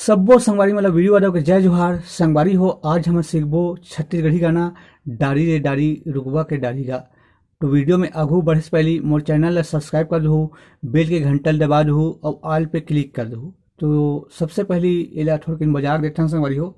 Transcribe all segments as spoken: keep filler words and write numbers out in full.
सब्बो संगवारी मन ला वीडियो वाला के जय जोहार। संगवारी हो, आज हम सीखबो छत्तीसगढ़ी गाना डारी रे डारी, रुकवा के डारी गा। तो वीडियो में आगू बढ़े से पहले मोर चैनल ला सब्सक्राइब कर दहू, बेल के घंटा ला दबा दहू और ऑल पे क्लिक कर दहू। तो सबसे पहले एला थोड़किन बजा के देखथन संगवारी हो।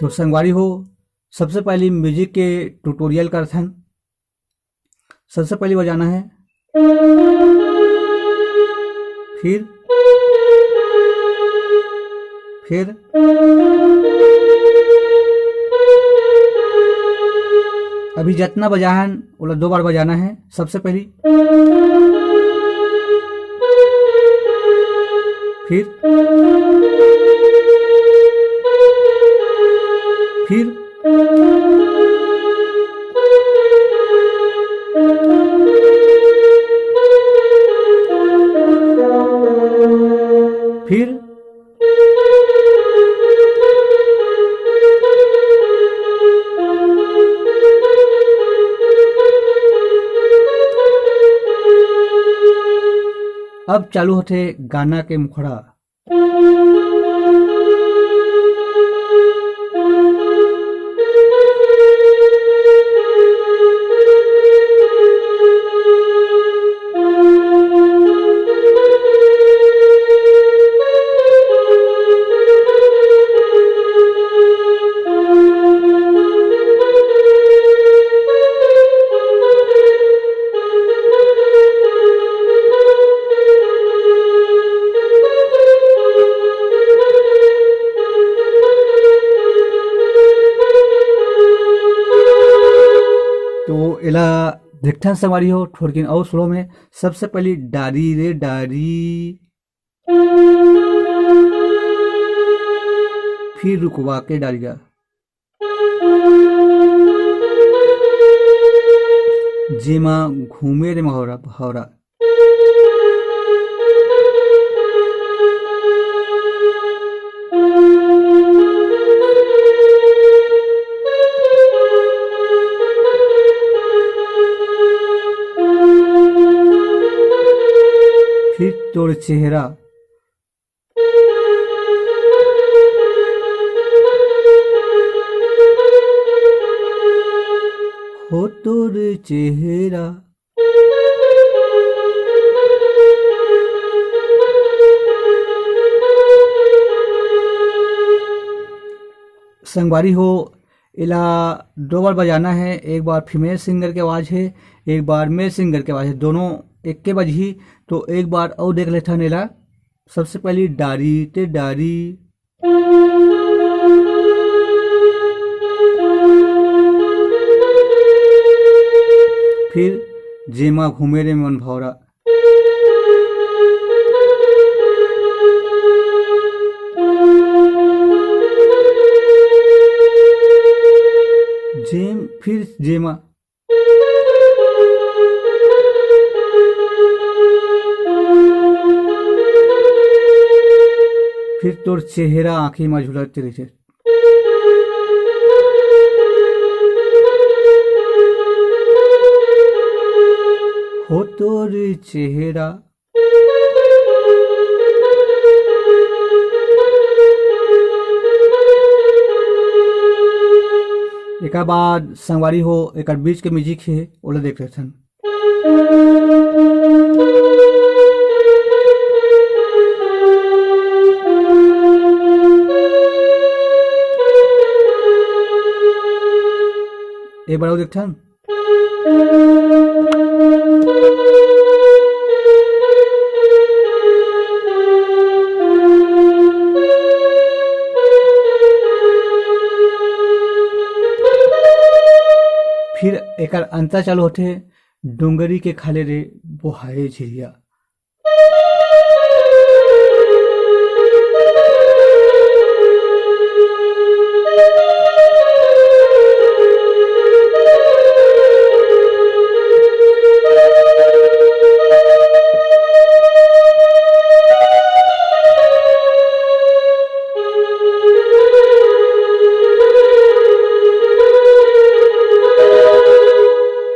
तो संगवारी हो, सबसे पहले म्यूजिक के ट्यूटोरियल करथन। सबसे पहले बजाना है, फिर, फिर अभी जितना बजाहन, ओला दो बार बजाना है। सबसे पहली, फिर, फिर, फिर अब चालू होथे गाना के मुखड़ा। तो एला देखथन संगवारी हो, थोड़किन अउ स्लो में। सबसे पहली डारी रे डारी, फिर रुकवा के डारी गा। जेमा घूमे रे महोरा, भौरा। फिर तोर चेहरा, हो तोर चेहरा। संगवारी हो, एला दो बार बजाना है। एक बार फीमेल सिंगर के आवाज़ है, एक बार मेल सिंगर के आवाज़ है, दोनों एक के बजही। तो एक बार और देख लेथन एला। सबसे पहली डारी ते डारी, फिर जेमा घूमे रे मन भौरा। जेम, फिर जेमा। फिर तोर चेहरा आँखी म झुलत रहिथे। हो तोर चेहरा। एकर बाद संगवारी हो, एकर बीच के म्यूजिक हे, ओला देख लेथन। एक बार अउ देखथन। फिर एकर अंता चालू होथे, डोंगरी के खाले रे बोहाए झिरिया।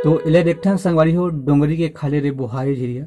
तो एला देखथन संगवारी हो, डोंगरी के खाले रे बोहाए झिरिया।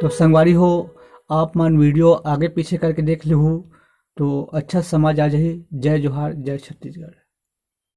तो संगवारी हो, आप मन वीडियो आगे पीछे करके देख लेहू, तो अच्छा समझ आ जाही। जय जोहार, जय छत्तीसगढ़।